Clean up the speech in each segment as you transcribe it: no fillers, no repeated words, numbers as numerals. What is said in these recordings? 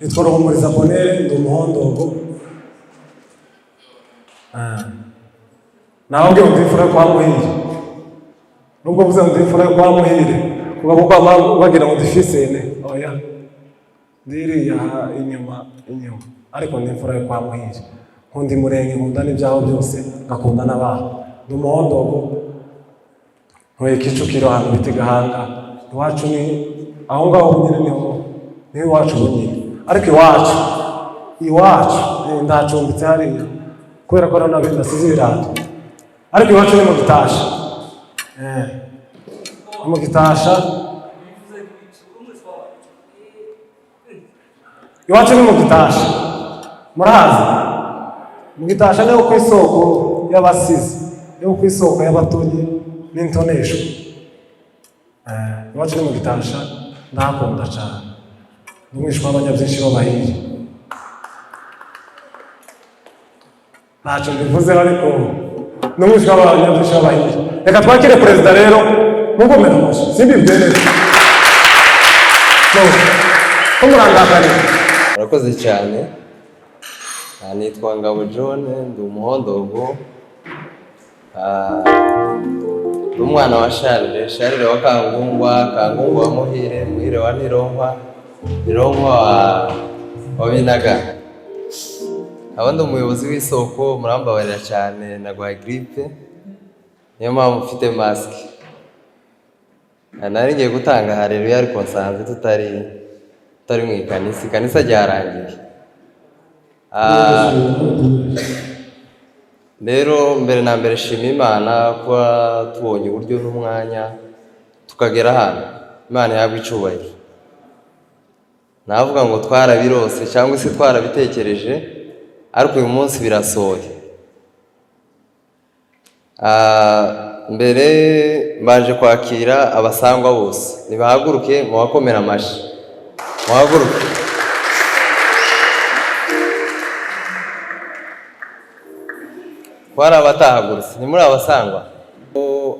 Nitwa Ruhumuriza Bonere, ndi umuhondogo. Nawe ubwiye ngo ndi imfura yo kwa Muhire, nubwo mvuze ngo ndi imfura yo kwa Muhire, kuba kuko bagira ngo ndi fisene, oya, ndiriya inyuma inyuma, ariko ndi imfura yo kwa Muhire. Nkunda Imurenge, nkunda n'ibyaho byose, ngakunda n'abaho. Ndi umuhondogo, ntuye Kicukiro, ahantu bita i Gahanga. Iwacu ni aho ngaho nyine, niho iwacu nyine, ariko iwacu ndahacumbitse hariya kubera ko hariho nasize ibirato, ariko iwacu ni mu Gitasha. Ni mu Gitasha, iwacu ni mu Gitasha. Murahazi mu Gitasha? Niho ku isoko y'abasizi, niho ku isoko y'abatonyi n'intonesho. Iwacu ni mu Gitasha, ndahakunda cyane. Ndi umwishwa w'abanyabyinshi b'abahiri, ntacyo mbivuzeho, ariko ni umwishwa w'abanyabyinshi b'abahiri. Reka twakire perezida rero, mugomera amashyi, simbibwiye neza no ko murangakarira. Murakoze cyane. Nitwa Ngabo John, ndi umuhondogo. Ndi umwana wa Charles, Charles wa Kangungwa, Kangungwa wa Muhire, Muhire wa Ntironkwa, Ntironkwa wa Binaga. Nkaba ndi umuyobozi w'isoko. Murambabarira cyane, narwaye grippe, niyo mpamvu mfite masque. Nari ngiye gutanga haleluya, ariko nsanze tutari mu ikanisa, ikanisa ryarangiye. Rero mbere na mbere shima Imana kuba tubonye uburyo n'umwanya tukagera hano. Imana ihabwe icyubahiro. Navuga ngo twarabirose cyangwa se twarabitekereje, ariko uyu munsi birasohoye. Mbere mbanje kwakira abasangwa bose, nibahaguruke mubakomere amashyi, muhaguruke. Ko hari abatahagurutse? Ni muri abasangwa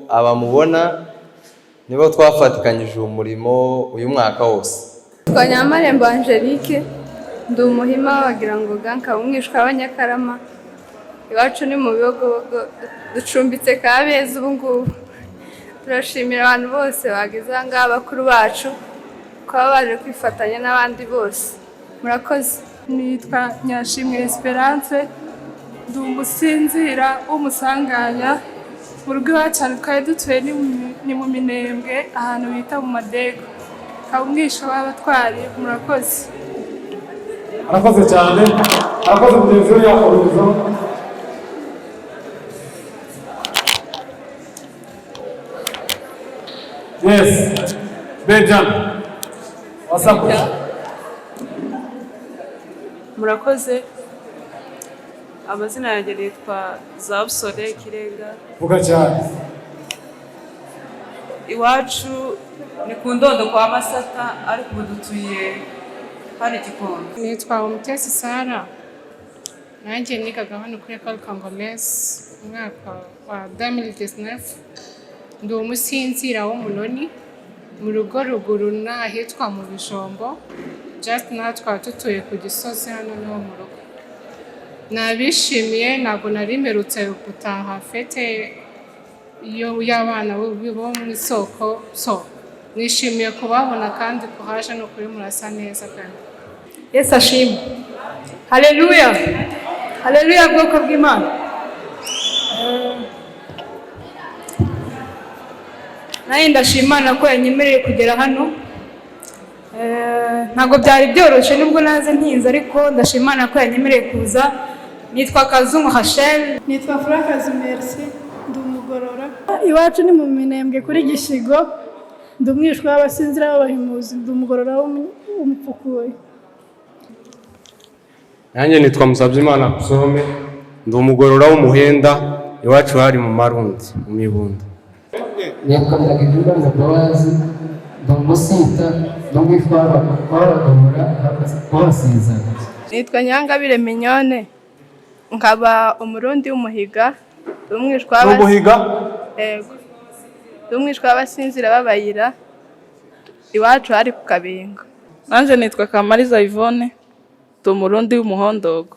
abamubona, nibo twafatikanyije uwo murimo uyu mwaka wose. Nitwa Nyamarembo Angelique, ndi umuhima wagira ngo nkaba umwishwa w'Abanyakarama. Iwacu ni mu Bibogobogo, ducumbitse Kabeza ubu ngubu. Turashimira abantu bose bageze aha ngaha, bakuru bacu, kuba baje kwifatanya n'abandi bose. Murakoze. Nitwa Nyashimwe Esperance, ndi umusinzira w'umusanganya. Mu rugo iwacu ahantu twari dutuye ni mu Minembwe, ahantu bita mu Madego, nkaba umwisha w'abatwari. Murakoze. Arakoze cyane, arakoze mugenzi we yakomeza. Yes, Benjamin wasakuye. Murakoze. Amazina yanjye nitwa Zabusore Kirenga. Vuga cyane. Iwacu ni ku Ndondo kwa Masata, ariko ubu dutuye hano i Gikondo. Nitwa Umutesi Sara, nanjye nigaga hano kuri Ecole Congolaise umwaka wa 2019. Ndi umusinzira w'umunoni, mu rugo ruguru n'ahitwa mu Bijombo, just naho twaba dutuye ku Gisozi, hano niho mu rugo. Nabishimiye, ntabwo nari mperutse gutaha fête y'abana bo mu isoko, so nishimiye kubabona kandi kuhaje ni ukuri murasa neza pe. Yesu ashimwe. Haleluya. Haleluya, bwoko bw'Imana. Nanjye ndashima Imana ko yanyemereye kugera hano. Ntabwo byari byoroshye nubwo naze ntinze, ariko ndashima Imana ko yanyemereye kuza. Nitwa Kazungu Rachel. Nitwa Furakazi Merci, ndi umugorora. Iwacu ni mu Minembwe kuri Gishigo. Ndi umwishwa w'Abasinzira b'Abahimuzi, ndi umugorora w'Umupfukuye. Nanjye nitwa Musabyimana Kusome, ndi umugorora w'Umuhenda, iwacu hari mu Marundi mu Mibunda. Nitwa Ndagijimana Bowazi, ndi umusita, ndi umwishwa w'Abagorora w'Abasiza. Nitwa Nyangabire Mignone, nkaba Umurundi w'Umuhiga, ndi umwishwa Ni Umuhiga? Yego, ndi umwishwa w'Abasinzira b'Abayira, iwacu hari ku Kabingo. Nanjye nitwa Kamariza Yvonne, ndi Umurundi w'Umuhondogo,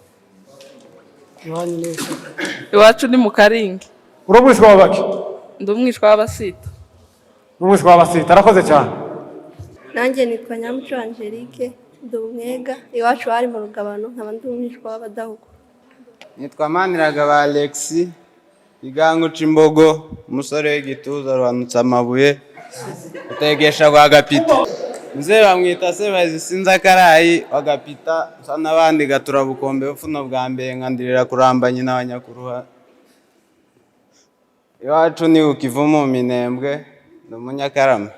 iwacu ni mu Karingi. Uri umwishwa w'abaki? Ndi umwishwa w'Abasita. Umwishwa w'Abasita, arakoze cyane. Nanjye nitwa Nyamuco Angelique, ndi Umwega, iwacu hari mu Rugabano, nkaba ndi umwishwa w'Abadahugu. Nitwa Maniragaba Alexis Igango Cimbogo, umusore w'igituza ruhanutse amabuye utegesha rwa Gapita. Muzehe bamwita Sebazi Sinzakarayi wa Gapita, usa n'abandi gatura bukombe bufuno bwa mbere nkandirira kuramba nyina wa Nyakuruha. Iwacu ni Ukivumu mu Minembwe, ndi Umunyakarama.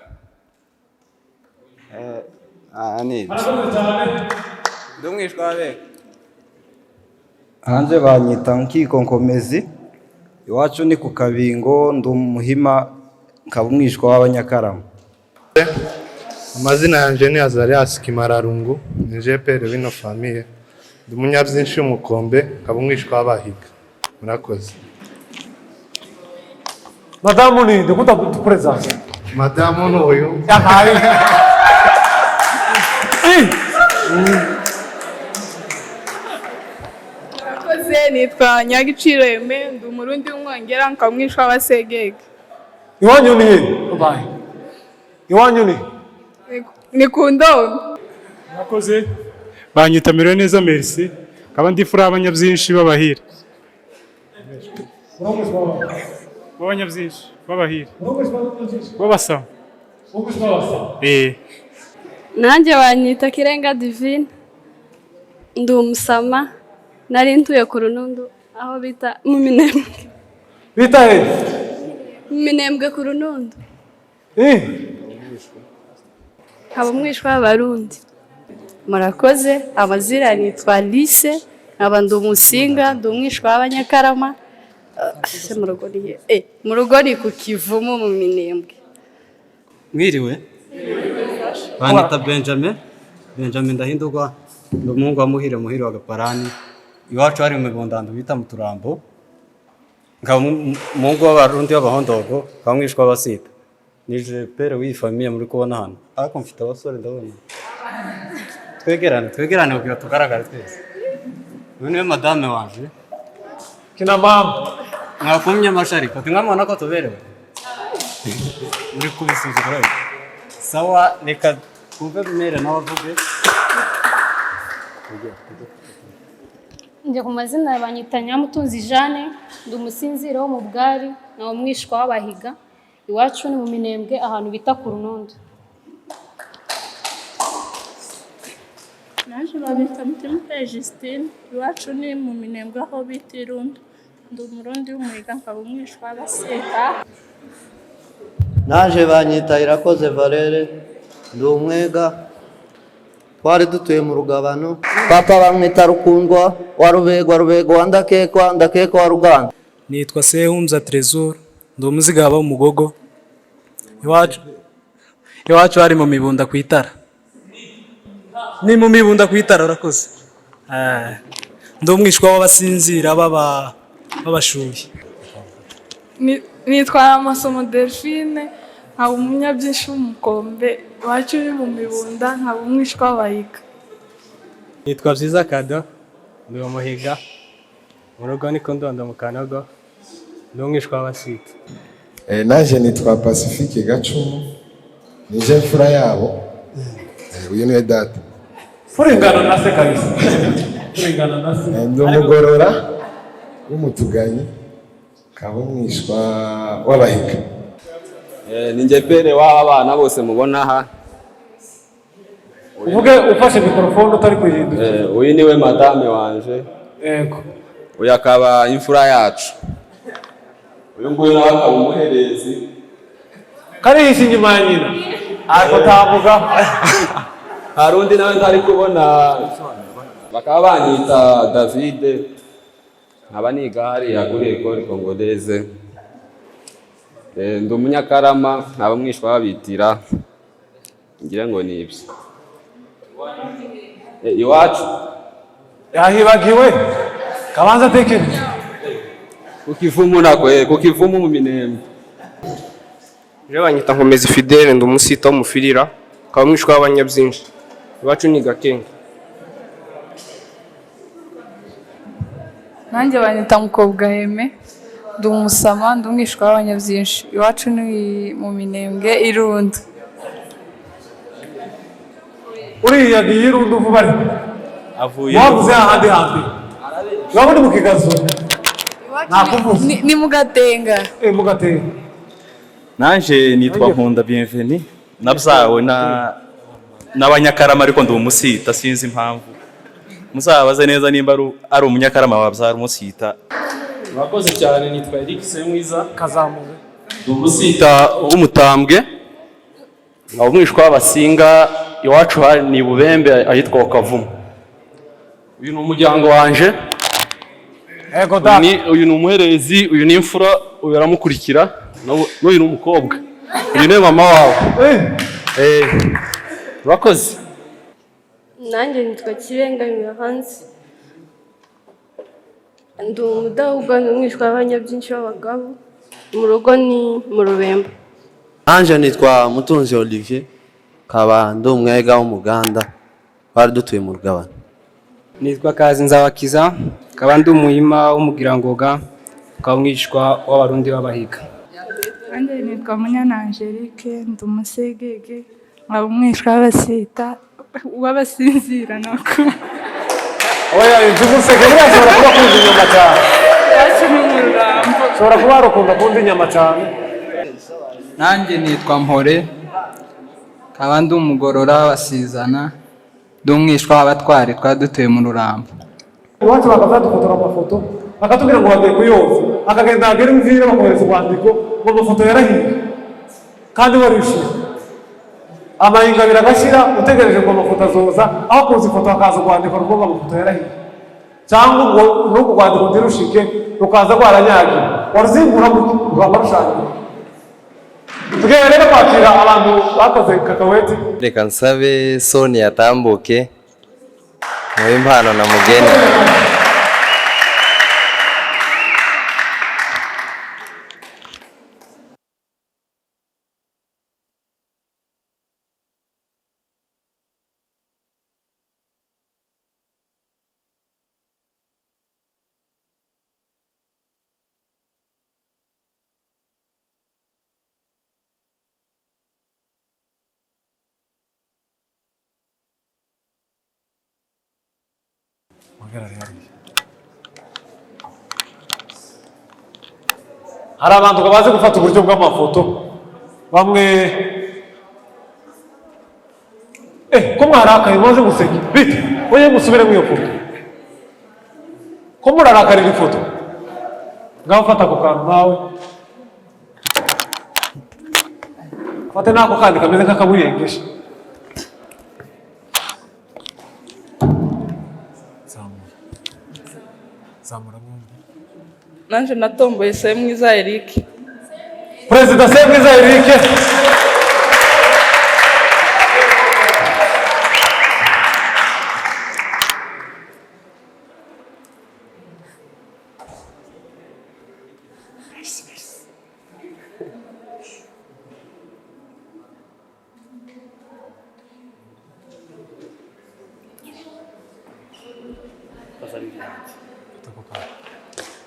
Aha ni ibyo. Ndi umwishwa w'Abega. Hanze banyita Nkiko Nkomezi, iwacu ni ku Kabingo, ndi Umuhima, nkaba umwishwa w'Abanyakarama. Amazina yanjye ni Azarias Kimararungu, ni jepere w'ino famille, ndi umunyabyinshi w'Umukombe, nkaba umwishwa w'Abahiga. Murakoze. Madamu ni nde kuta tuprezanta? Madamu ni uyu. Yahaye. Murakoze, nitwa Nyagiciro Aime, ndi Umurundi w'Umwongera, nkaba umwishwa w'Abasegege. Iwanyu ni he? Ubaye iwanyu ni? Ni ku Ndondo. Murakoze, banyita Neza Merci, nkaba ndi imfura y'abanyabyinshi b'Abahira, b'abanyabyinshi b'Abahira b'Abasama. Nanjye banyita Kirenga Divine, ndi Umusama, nari ntuye ku Runundu aho bita mu Minembwe. Bita he? Mu Minembwe ku Runundu. Nkaba umwishwa w'Abarundi. Murakoze, amazina nitwa Lise, nkaba ndi Umusinga, ndi umwishwa w'Abanyakarama. Se mu rugo ni he? Mu rugo ni ku Kivumu mu Minembwe. Mwiriwe, banyita Benjamin, Benjamin Ndahindurwa, ndi umuhungu wa Muhire, Muhire wa Gaparani, iwacu hari mu Mibundando bita mu Turambo, nkaba umuhungu w'Abarundi b'Abahondogo, nkaba umwishwa w'Abasita, nije père w'iyi famille muri kubona hano, ariko mfite abasore ndabona. Twegerane, twegerane kugira tugaragare twese. Uyu niwe madame wanje. Kina mama. Mwakumye amasharika, ntimwamubona ko tuberewe? Muri kubisuzugura. Sawa, reka twumve mère nawe avuge. Njye ku mazina banyita Nyamutunzi Jeanne, ndi Umusinziro wo mu Bwari, nkaba umwishwa w'Abahiga, iwacu ni mu Minembwe ahantu bita ku Runondo. Naje banyita Mutimuteye Justine, iwacu ni mu Minembwe aho bita Irundo, ndi Umurundi w'Umuhiga, nkaba umwishwa w'Abasita. Naje banyita Irakoze Valere, ndi Umwega, twari dutuye mu Rugabano. Papa bamwita Rukundwa wa Rubegwa, Rubegwa wa Ndakekwa, Ndakekwa wa Ruganda. Nitwa Sehumza Tresor, ndi Umuzigaba w'Umugogo, iwacu hari mu Mibunda ku itara, ni mu Mibunda ku itara. Urakoze. Ndi umwishwa w'Abasinzira b'Abashuyi. Nitwa Amasomo Delphine, nkaba umunyabyinshi w'Umukombe, iwacu ni mu Mibunda, nkaba umwishwa w'Abahiga. Nitwa Byiza Kado, ndi Umuhiga, mu rugo ni ku Ndondo mu Kanogo, ndi umwishwa w'Abasita. Naje nitwa Pacifique Gacumu, nije mfura yabo. Uyu niwe data. Furengana na se kabisa, furengana na se. Ndi umugorora w'Umutuganyi, nkaba umwishwa w'Abahiga. Ni njye père w'aba bana bose mubona aha. Uvuge ufashe mikorofone utari kuyihindukira. Uyu niwe madame wanje. Yego. Uyu akaba imfura yacu. Uyu nguyu nawe akaba umuherezi. Karihishe inyuma ya nyina ariko tavuga. Hari undi nawe ntari kubona, bakaba banyita Davide, nkaba niga hariya kuri Ecole Congolaise. Ndi umunyakarama, nkaba umwishwa w'abitira, ngira ngo ni ibyo. Iwacu yahibagiwe kabanza atekereje ku Kivumu nako, ku Kivumu mu Minembwe. Jewe banyita Nkomezi Fidele, ndi umusita w'umufirira, nkaba umwishwa w'abanyabyinshi. Iwacu ni Gakenke. Nanjye banyita Mukobwa Aime, ndi umusama, ndi umwishwa w'abanyabyinshi. Iwacu ni mu Minembwe Irunda. Uriya ni Irunda vuba ariko avuye wavuze ahandi hambere waba uri mu Kigazo. Nakuvuze ni mu Gatenga. Mu Gatenga. Nanje nitwa Nkunda Bienveni, nabyawe na n'abanyakarama ariko ndi umusita, sinzi impamvu. Muzabaze neza nimba ari umunyakarama wabyara umusita. Murakoze cyane, nitwa Eric Semwiza. Kazamuwe. Ndi umusita w'umutambwe, nkaba umwishwa w'abasinga, iwacu hari ni Bubembe ahitwa Kavumu. Uyu ni umuryango wanje. Ego da. Uyu ni umuherezi, uyu ni imfura, uyu aramukurikira, n'uyu ni umukobwa. Uyu ni mama wawe. Urakoze. Nanjye nitwa Kirenga Hansi, ndi umudahugwa, ni umwishwa w'abanyabyinshi b'abagabo, mu rugo ni mu Rubembo. Nanjye nitwa Mutunzi Olivier, nkaba ndi umwega w'umuganda, twari dutuye mu Rugabano. Nitwa Kazi Nzabakiza, nkaba ndi umuhima w'umugirangoga, nkaba umwishwa w'abarundi b'abahiga. Nanjye nitwa Munyana Angelique, ndi umusegege, nkaba umwishwa w'abasita w'abasinzira nako. Oya, inzu umuseke buriya ashobora kuba akunda inyama cyane. Iwacu ni mu Rurambo. Ashobora kuba yarukunda akunda inyama cyane. Nanjye nitwa Mpore, nkaba ndi umugorora w'abasizana, ndi umwishwa w'abatwari, twari dutuye mu Rurambo. Iwacu bakazadufotora amafoto bakatubwira ngo bagiye kuyoza, akagenda agera imvira bakohereza urwandiko ngo amafoto yarahiye kandi warishyuye. Amahinga abiri agashira utegereje ngo amafoto azoza, aho kuza ifoto hakaza urwandiko ruvuga ngo amafoto yarahiye, cyangwa ngo n'urwo rwandiko ntirushike rukaza rwaranyagiwe, waruzingura rukaba rushagiwe. Tugiye rero kwakira abantu bakoze kakaweti. Reka nsabe Sonia atambuke muhe impano na mugeni. Hari abantu bazi gufata uburyo bw'amafoto bamwe ko mwarakaye muze guseka bite oye musubire mu iyo foto ko murarakarira ifoto ngaho fata ako kantu nawe fate n'ako kandi kameze nk'akabuyengesha. Zamura mwumbi. Nanje natomboye Semwiza Eric. Perezida Semwiza Eric.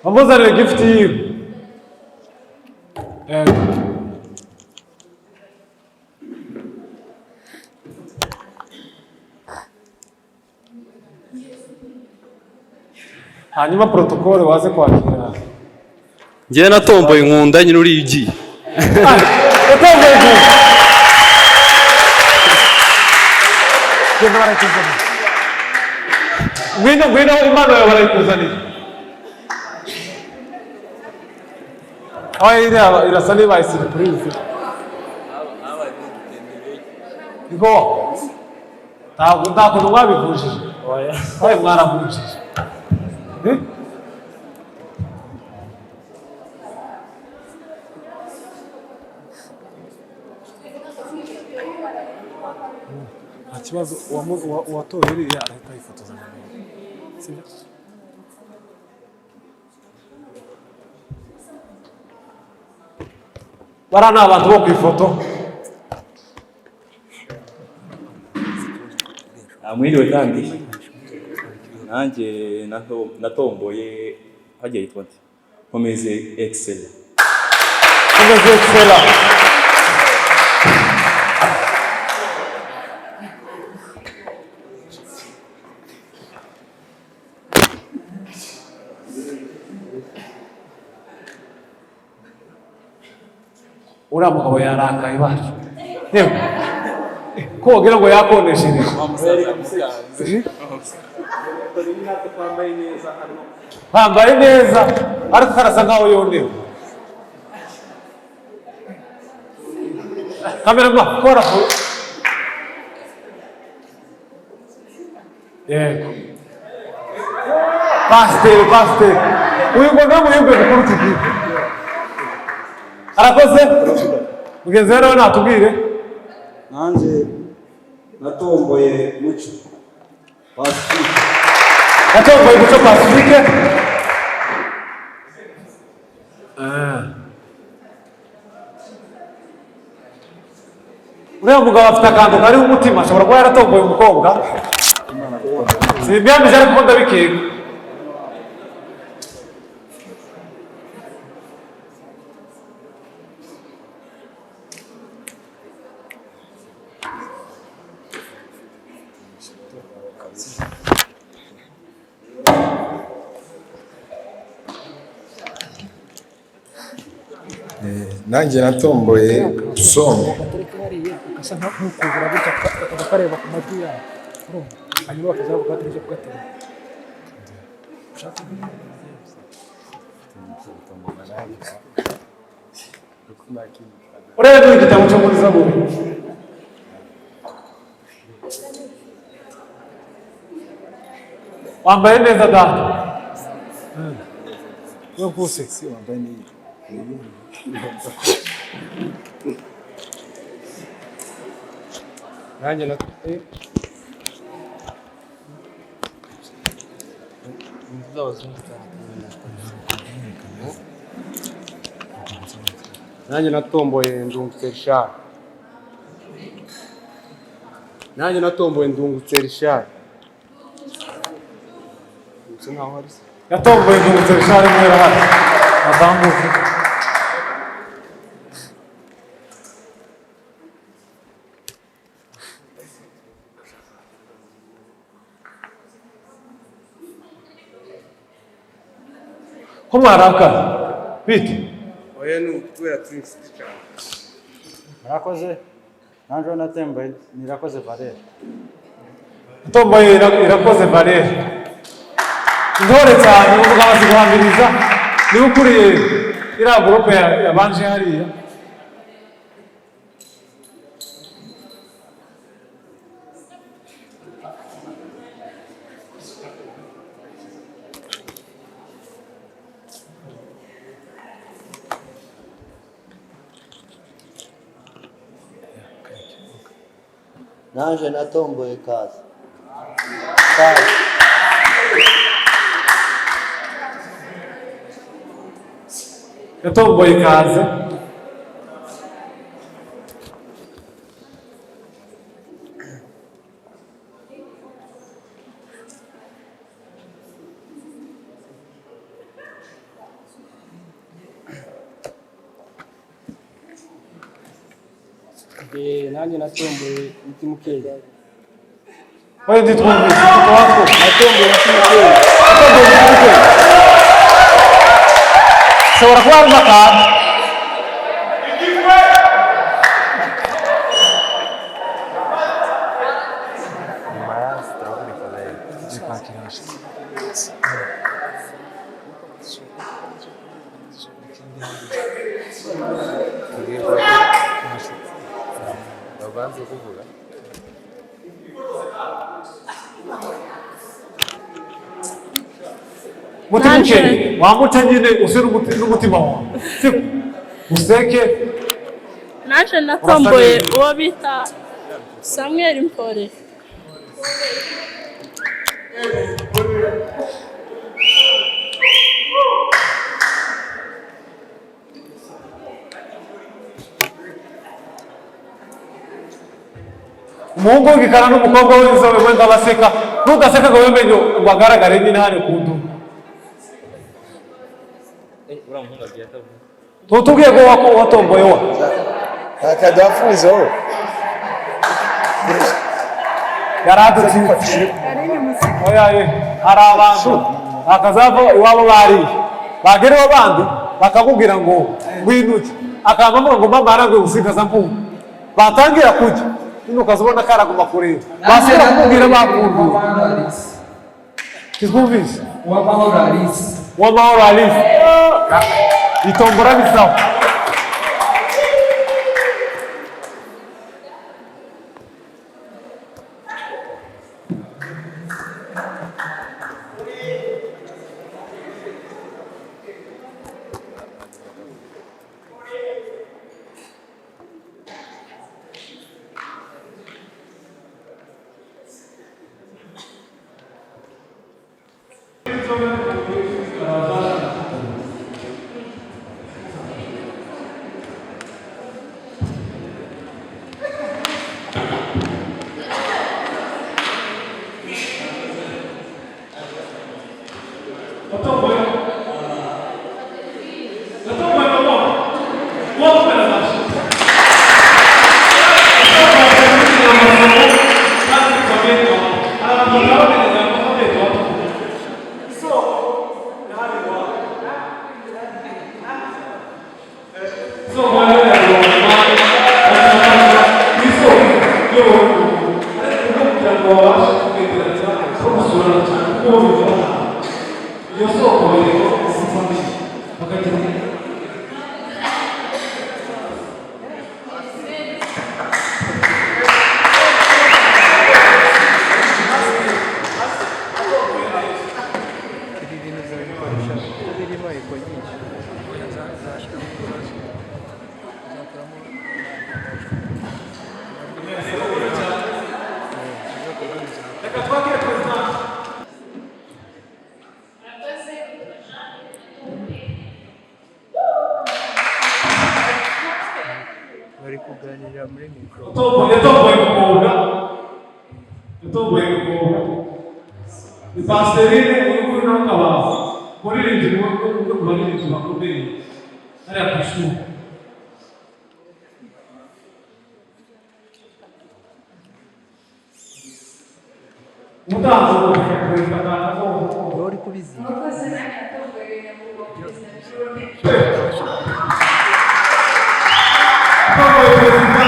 Bamuzanire gift yiwe. Hanyuma protocole waze kwakira. Njyewe natomboye Nkunda nyine uriya ugiye. Utomboye Nkunda. Genda barayikuzaniye. Ngwino ngwino impano yawe barayikuzaniye. Aho iriya irasa n'ibaye surprise. Niko ntabwo nta kuntu mwabivujije. Oya, mwaravujije. Eh? Nta kibazo, uwatoye iriya arahita yifotoza na mbere, sibyo? Bariya ni abantu bo ku ifoto. Mwiriwe. Kandi nanjye natomboye hagiye yitwa nde? Nkomeze Excel. Nkomeze Excel. Uriya mugabo yarakaye bacu, yewe, ko wagira ngo yakoneshereje. Bambaye neza, ariko karasa nkaho yonewe. Kamera kora. Yego, pasiteri, pasiteri uyu ngo nawe muyumve mukuru tubwire. Arakoze mugenzi we, nawe natubwire. Nanjye natomboye Muco Pacifique. Yatomboye Muco Pacifique. Uriya mugabo afite akantu kariho umutima, ashobora kuba yaratomboye umukobwa. Simbyamije, ariko ndabikeka. Nanjye natomboye Usome. Gatereka hariya ugasa nk'ukubura gutya, kakaba kareba ku majwi yabo, urumva? Hanyuma bakaza bakugatereje kugatereka ushaka. Urebye igitabo cyo muri Zaburi. Wambaye neza data. We rwose wambaye neza. Nanjye na nanjye natomboye Ndungutse Richard. Nanjye natomboye Ndungutse Richard. Ndungutse ntaho ari se? Yatomboye Ndungutse Richard mwera hano atambuke. Ko mwarakara bite? Oya, ni ukubera turi inshuti cyane. Murakoze. Nanjye natembaye Nirakoze Valere. Yatomboye Irakoze Valere, intore cyane, uvuga amaze guhamiriza, niwe ukuriye iriya groupe yabanje hariya. Naje natomboye Kazi. Kazi. Yatomboye Kaze. Nanjye natomboye Mutimukeye. Oya, ntitwumvise kuko. Natomboye Mutimukeye. Yatomboye Mutimukeye. Ushobora kuba harimo akantu. Nyuma yazo turakurikira. Kwakira abashyitsi. Babanze kuvuga. Mutima ukeye wamutse nyine usira n'umutima wawe, siko useke. Naje natomboye uwo bita Samuel Mpore. Umuhungu w'igikara n'umukobwa w'inzobe wenda baseka, nudaseka ngo wimenye ngo agaragare nyine hano ku nduga. Uriya muhungu agiye atavuga. Tutubwiye ko watomboye wa Nta wafunze wowe. Yaradutse. Oya ye, hari abantu bakazava iwabo bariye, bagera iwabo bandi bakakubwira ngo ngwinuke, akaba avuga ngo mama arangwe gusigaza mpunga, batangira kujya nyine ukaza ubona karaguma kureba, basubira kumubwira bakunduye. Kitwumvise Uwamahoro Alice. Uwamahoro Alice, itombora bisawa. Ibi bintu uzabikoresha kuko birimo eko nyinshi. Uzakuramo. Reka twakire perezida. Bari kuganira muri mikoro. Yatomboye gukobwa, yatomboye gukobwa ni Pasiterine. Uyu nguyu nawe akaba umuririmbyi, umwe mu baririmbyi bakomeye hariya ku ishuri. Umutanzi perezida kanaka. Uri kubiziga. Murakoze, nanjye natomboye nyakubahwa perezida Jone. Yatomboye perezida,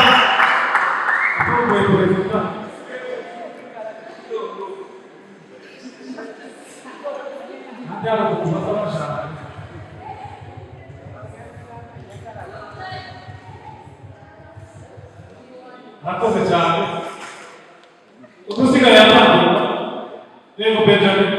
yatomboye perezida. Ntabwo ari ukubaza bashaka. Murakoze cyane. Udusigaye yatangira yego Benjamin.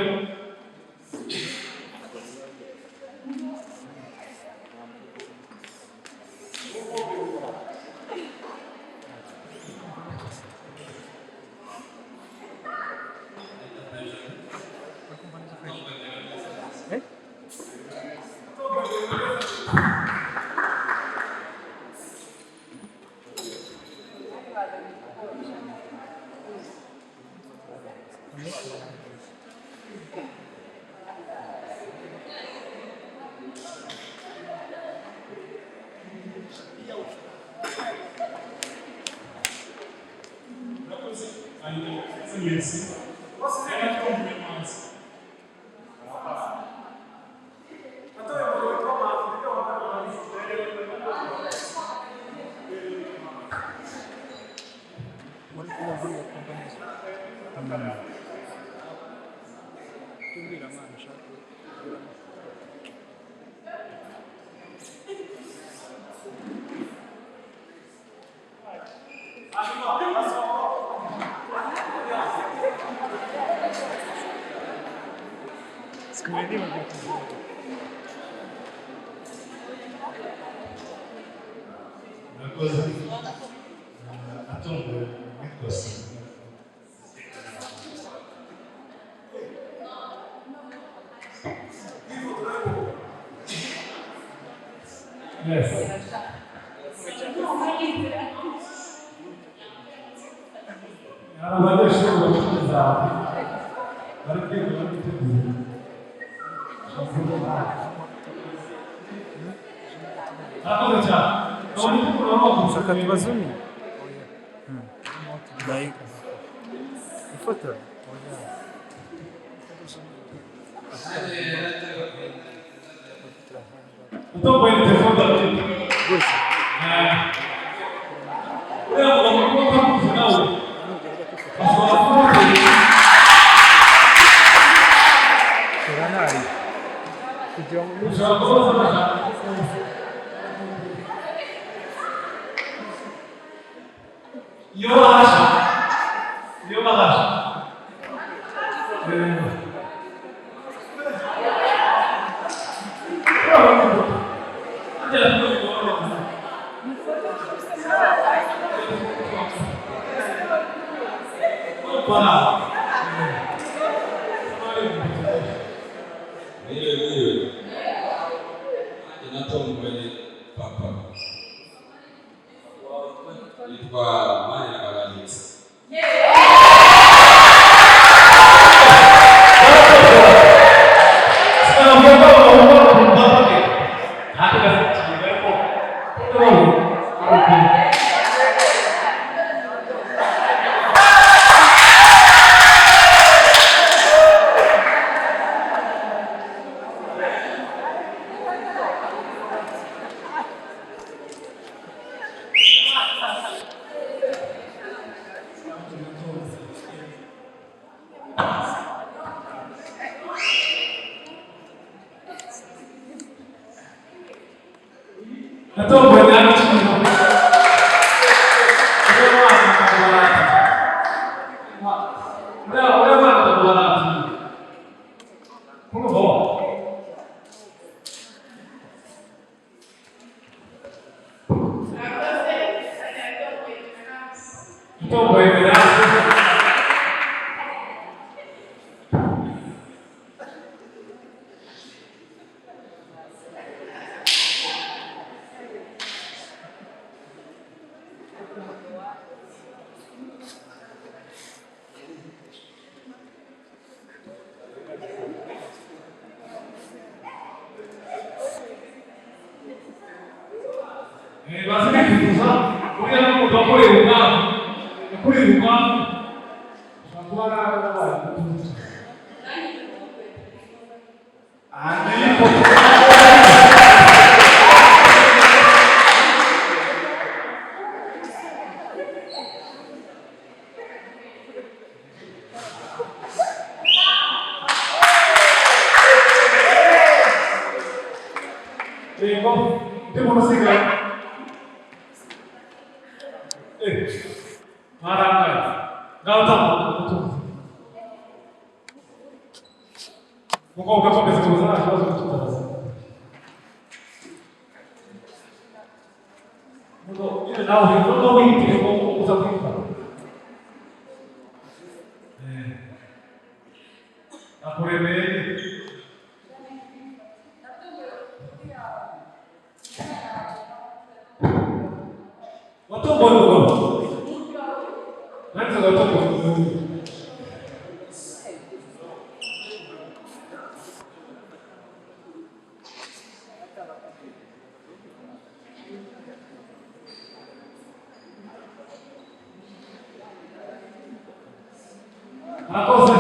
Murakoze. Atungo witwa Simba. Yes. Hari abanyeshuri bafite ibizami bari kwiga bari gutegura. Murakoze cyane. Shaka tubazumi. Ifoto. Utomboye telefone David. Uriya mugabo kuba utamuzi nawe ashobora kuba Turanari. Kugira ngo ushobora kuba bashaka. Iyo bahasha, iyo bahasha. Mwiriwe mwiriwe. Nanjye natomboye papa. Yitwa Maniragabanyitse. Natomboye nta kintu. Uriya mwana akamubarata. Kumva wa? Natomboye nta. Bazi kwifuza uriya ni umugabo wakoreye ubwami, yakoreye ubwami ashobora kuba yarabaye umutunzi. Yego, ndi muntu usigaye. Mwarangaye. Ngaho tambuka umutunzi. Mukobwa akomeza kuza nta kibazo kutubaza. Mugo, nyine nawe nubwo wihitire ko uza kwifata. Akuremeye. Watomboye umugabo. Nanjye watomboye umugabo. Murakoze,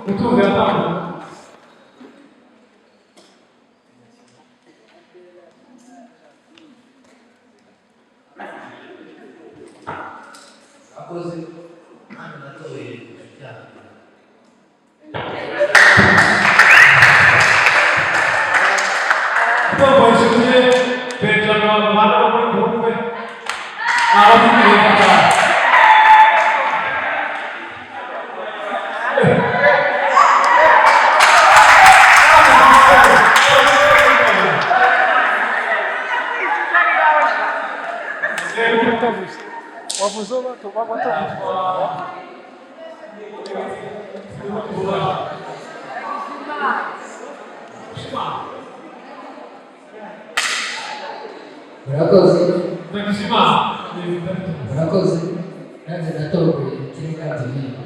mutunzi yatambuka. Murakoze, nanjye natoye ibyaha. Utomboye inshuti ye Benjamin babana bo muri groupe, abafite cyane. Wavuze bato. Murakoze. Murakoze. Nanjye natomboye Kirenga Divine.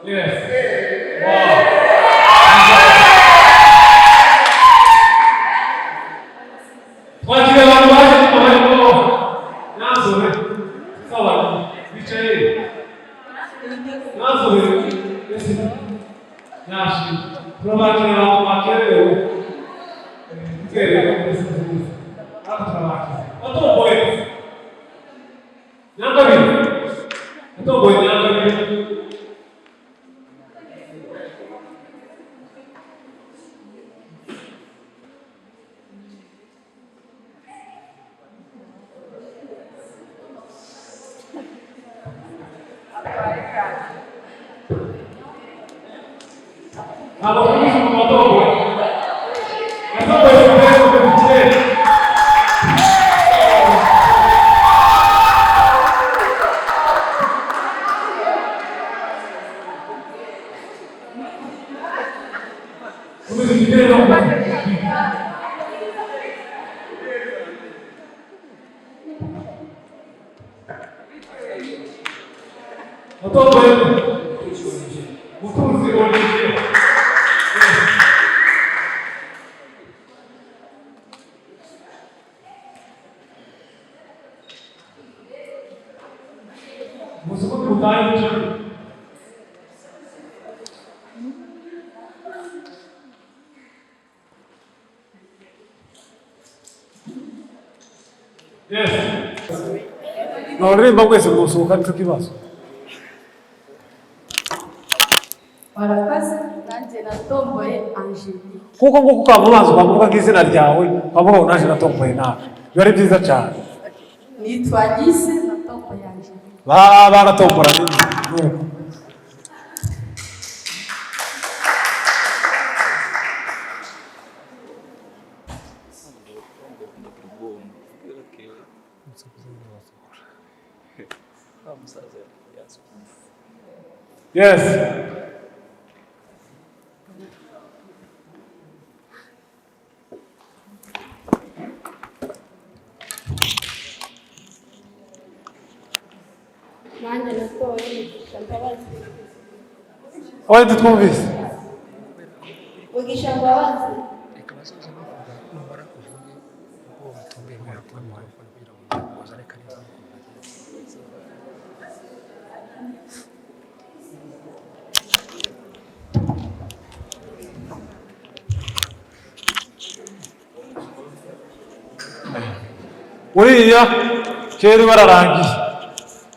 Yes. Wow. Twakira abantu baje nyuma barimo Nyanzobe sawa bicaye Nyanzobe ese Nyashi turabakira abantu bakerewe tukerewe mbese nziza ariko turabakira watomboye Nyangabire watomboye Nyangabire. Ntabwo tuzi mu matombo yatomboye ku rwego rw'ikirere. Komeza ikirere no watomboye Mutunzi Olivier. Musukuti mutahe mucyo. Yes. Noririmba mwese musuhuka nicyo kibazo. Warakoze, nanjye natomboye Angelique. Kuko nguko ukamubanza ukamuvuga nk'izina ryawe ukavuga ngo naje natomboye nawe biba ari byiza cyane. Nitwa Alice, natomboye Angelique. Baratombora nini nuko. Yes. Nanjye natoye Mugisha Mbabazi. Oya tutwumvise. Mugisha Mbabazi. Uriya kera bararangiye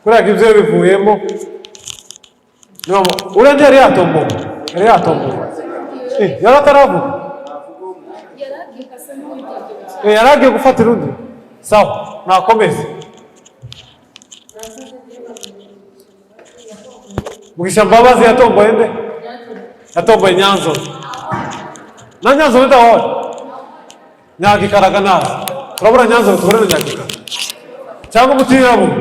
kuriya ibyo bivuyemo uriya ntiyari yatombowe yari yatombowe yari ataravuga yari agiye gufatira undi sawa nakomeze. Mugisha Mbabazi yatomboye nde? Yatomboye Nyanzobe na Nyanzobe ndahora Nyagikaraga naza turabura Nyanzobe tubure na Nyagikara cyangwa umutirabura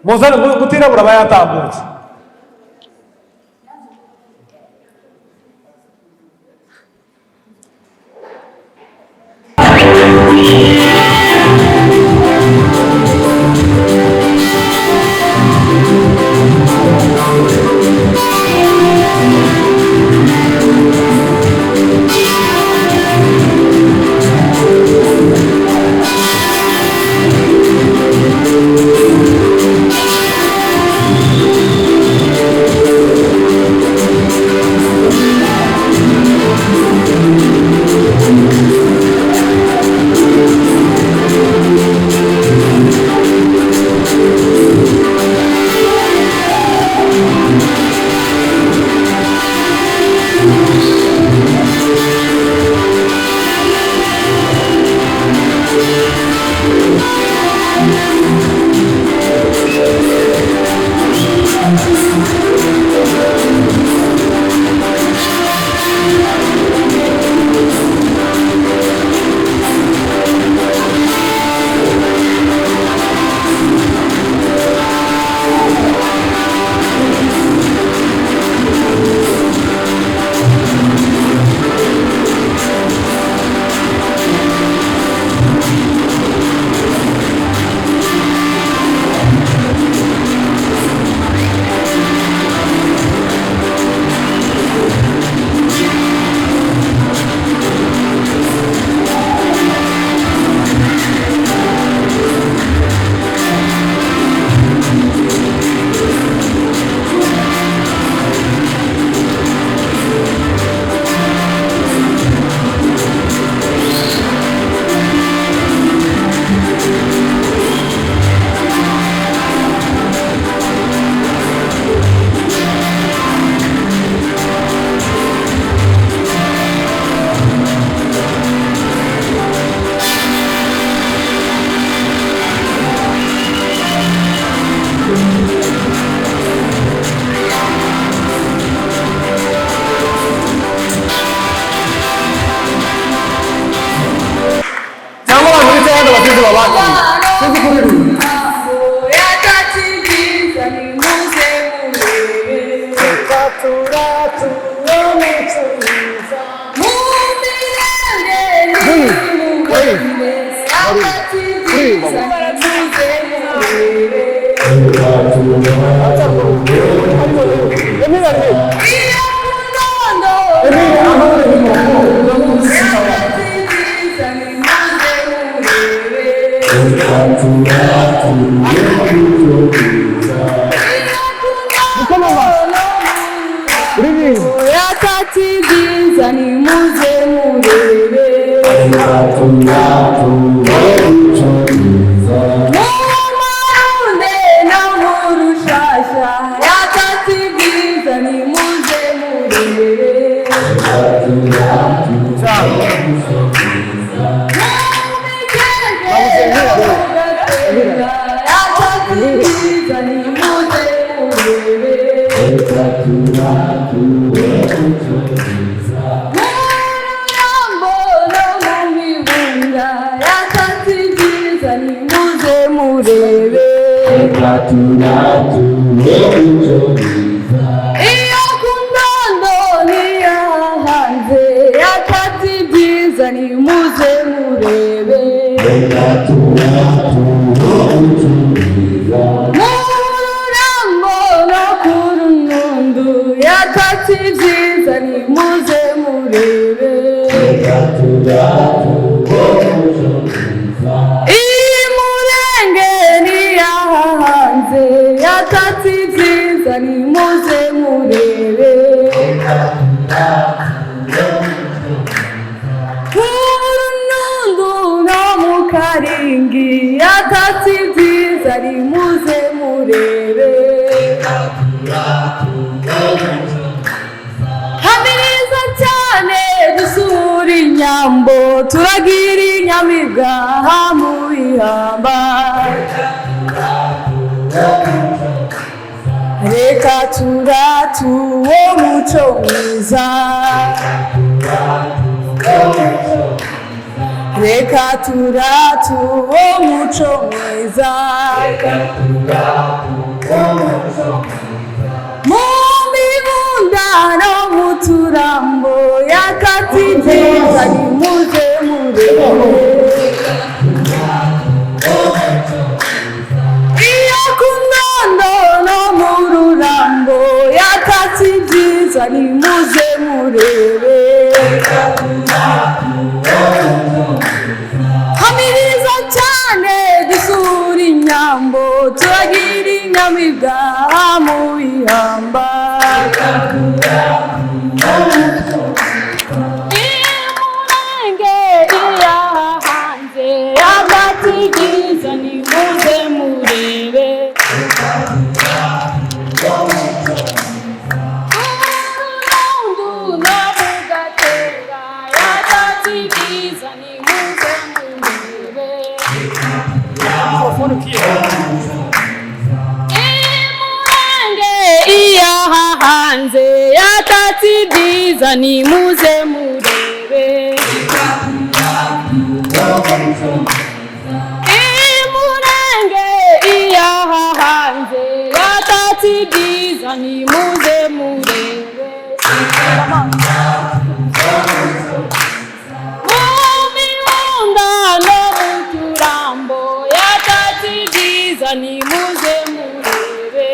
muzane mutirabura aba yatambutse. Nimuze murebe. Iyo ku ndondo yatatse ibyiza, nimuze murebe. Yatatse ibyiza, nimuze murebe. Mu Marundi no mu Rushasha yatatse ibyiza, nimuze murebe. Mu Mikeke no mu Gatenga yatatse ibyiza, nimuze murebe. Mu Rurambo no mu Mibunga yatatse ibyiza, nimuze murebe. Iyo ku ndondo niyo hanze yatatse ibyiza, nimuze murebe. Mu Rurambo no ku Runundu yatatse ibyiza, nimuze murebe. Imurenge niyahanze yatatse ibyiza, nimuze murebe. Ku Runundu no mu Karingi yatatse ibyiza, nimuze murebe. Hamiriza cyane dusura inyambo, turagira inyamibwa mu bihamba. Reka turate uwo muco mwiza, reka turate uwo muco mwiza. Mu mibunda no mu turambo yatatse ibyiza, nimuze murebe. Iyo ku ndondo no mu Rurambo yatatse ibyiza, nimuze murebe. Hamiriza cyane dusura inyambo, turagira inyamibwa mu bihamba. Imurenge iyahanze yatatse ibyiza, nimuze murebe. Urundu no mu Gatenga yatatse ibyiza, nimuze murebe. Imurenge iyahanze yatatse ibyiza, nimuze murebe. Imurenge iyahanze yatatse ibyiza, nimuze murebe. Mu Mibunda no mu Turambo yatatse ibyiza, nimuze murebe.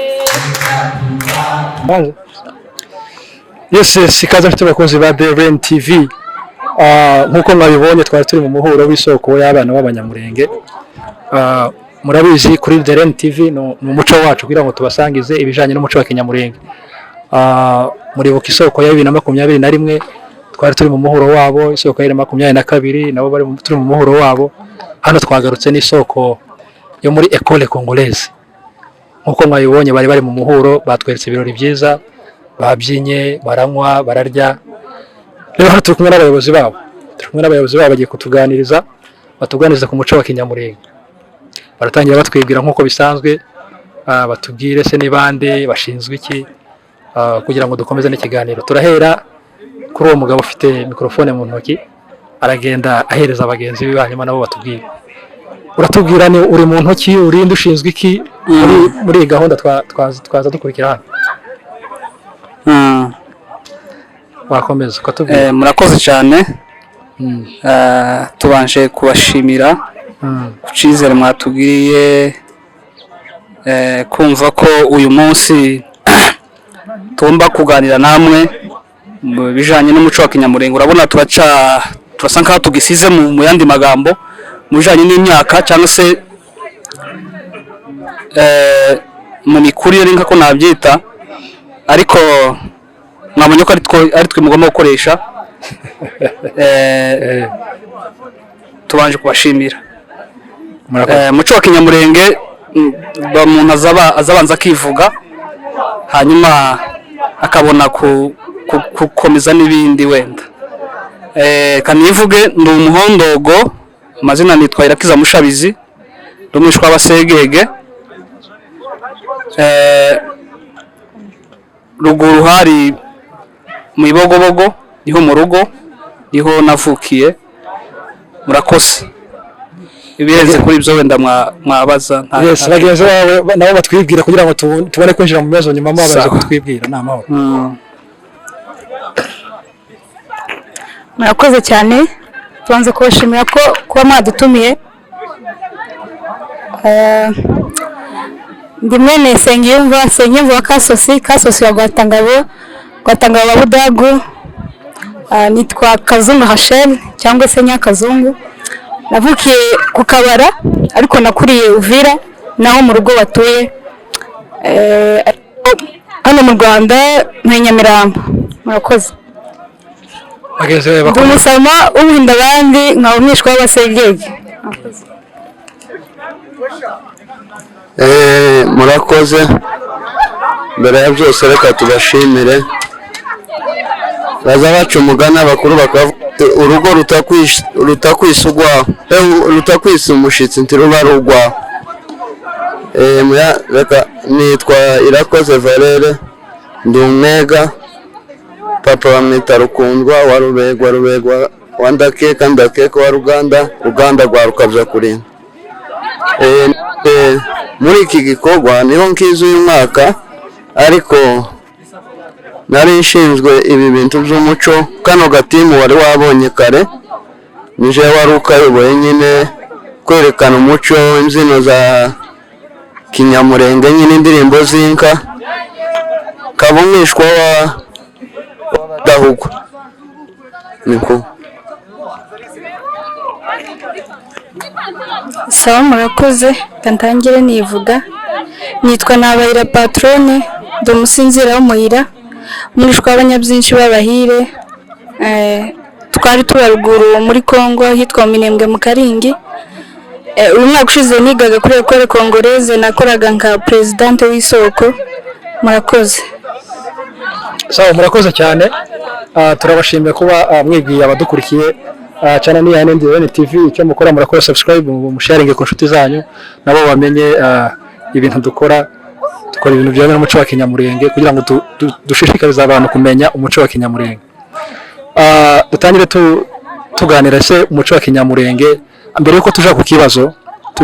Yes, ikaze mfite abakunzi ba Deven TV. Nkuko mwabibonye twari turi mu muhuro w'isoko y'abana b'Abanyamurenge. Murabizi kuri Deven TV ni umuco wacu kugira ngo tubasangize ibijanye n'umuco wa Kinyamurenge. Muribuka isoko ya 2021 twari turi mu muhuro wabo, isoko ya 2022 nabo bari turi mu muhuro wabo. Hano twagarutse n'isoko yo muri Ecole Congolaise. Nkuko mwabibonye bari mu muhuro, batweretse ibirori byiza, babyinye, baranywa, bararya. Rero hano turi kumwe n'abayobozi babo, bagiye kutuganiriza, batuganiriza ku muco wa Kinyamurenge. Baratangira batwibwira nk'uko bisanzwe, batubwire se ni bande, bashinzwe iki, kugira ngo dukomeze n'ikiganiro. Turahera kuri uwo mugabo ufite mikrofone mu ntoki, aragenda ahereza bagenzi be, hanyuma nabo batubwire. Uratubwira ni uri mu ntoki, urinde ushinzwe iki muri iyi gahunda twaza dukurikira hano. Wakomeza ukatubwira. Murakoze cyane. Tubanje kubashimira Ku cyizere mwatugiriye, kumva ko uyu munsi tugomba kuganira namwe mu bijanye n'umuco wa Kinyamurenge. Urabona turaca turasa nkaho tugisize mu yandi magambo mu bijanye n'imyaka cyangwa se mu mikurire, nka ko nabyita, ariko mwabonye ko ari twe mugomba gukoresha. Tubanje kubashimira. Muco wa Kinyamurenge, umuntu azabanza akivuga, hanyuma akabona gukomeza n'ibindi wenda. Kanivuge, ndi umuhondogo, amazina nitwa Irakiza Mushabizi, ndi umwishwa w'Abasegege. Ruguru hari mu Ibogobogo, niho mu rugo, niho navukiye. Murakoze. Ibirenze kuri ibyo wenda mwabaza Yes, bagenzi bawe nabo batwibwira kugira ngo tubone kwinjira mu bibazo nyuma mwabaze kutwibwira. Ni amahoro. Murakoze cyane. Tubanze kubashimira ko kuba mwadutumiye. Ndi mwene Nsengiyumva wa Kasosi, Kasosi wa Rwatangabo, Rwatangabo wa Budagu. Nitwa Kazungu Hashel cyangwa se Nyakazungu. Navukiye ku Kabara ariko nakuriye Uvira, naho mu rugo batuye. Ariko hano mu Rwanda ni Nyamirambo. Murakoze. Bagenzi bawe Ndi bakomeye. umusama w'ubuhinda abandi, nkaba umwishwa w'Abasegege. Murakoze. Mbere ya byose reka tubashimire. Baza baca umugani abakuru bakavuga bati, urugo rutakwisa ugwaho, rutakwisa umushitsi ntiruba ari ugwaho. Reka nitwa Irakoze Valere, ndi umwega. Papa bamwita Rukundwa wa Rubegwa, Rubegwa wa Ndakeka, Ndakeka wa Ruganda, Ruganda rwa Rukabya kurinda. Muri iki gikorwa niho nkiza uyu mwaka, ariko nari nshinzwe ibi bintu by'umuco. Kano gatimu wari wabonye kare nije wari ukayoboye nyine, kwerekana umuco, imbyino za Kinyamurenge nyine, indirimbo z'inka. Kaba umwishwa wa w'Abadahugwa niko. Sawa, murakoze. Reka ntangire nivuga. Nitwa Nabayira Patrone, ndi umusinzira w'umuyira, umwishwa w'abanyabyinshi b'Abahire. Twari tuba ruguru muri Congo ahitwa mu Minembwe mu Karingi. Uyu mwaka ushize nigaga kuri Ecole Congolaise, nakoraga nka presidente w'isoko. Murakoze. Sawa, murakoze cyane. Turabashimiye kuba mwibwiye abadukurikiye. Channel ni ya NDN TV. Icyo mukora, murakora subscribe, musharinge ku nshuti zanyu nabo bamenye ibintu dukora. Dukora ibintu bijyanye n'umuco wa Kinyamurenge kugira ngo dushishikarize abantu kumenya umuco wa Kinyamurenge. Dutangire tuganira se umuco wa Kinyamurenge. Mbere yuko tuja ku kibazo,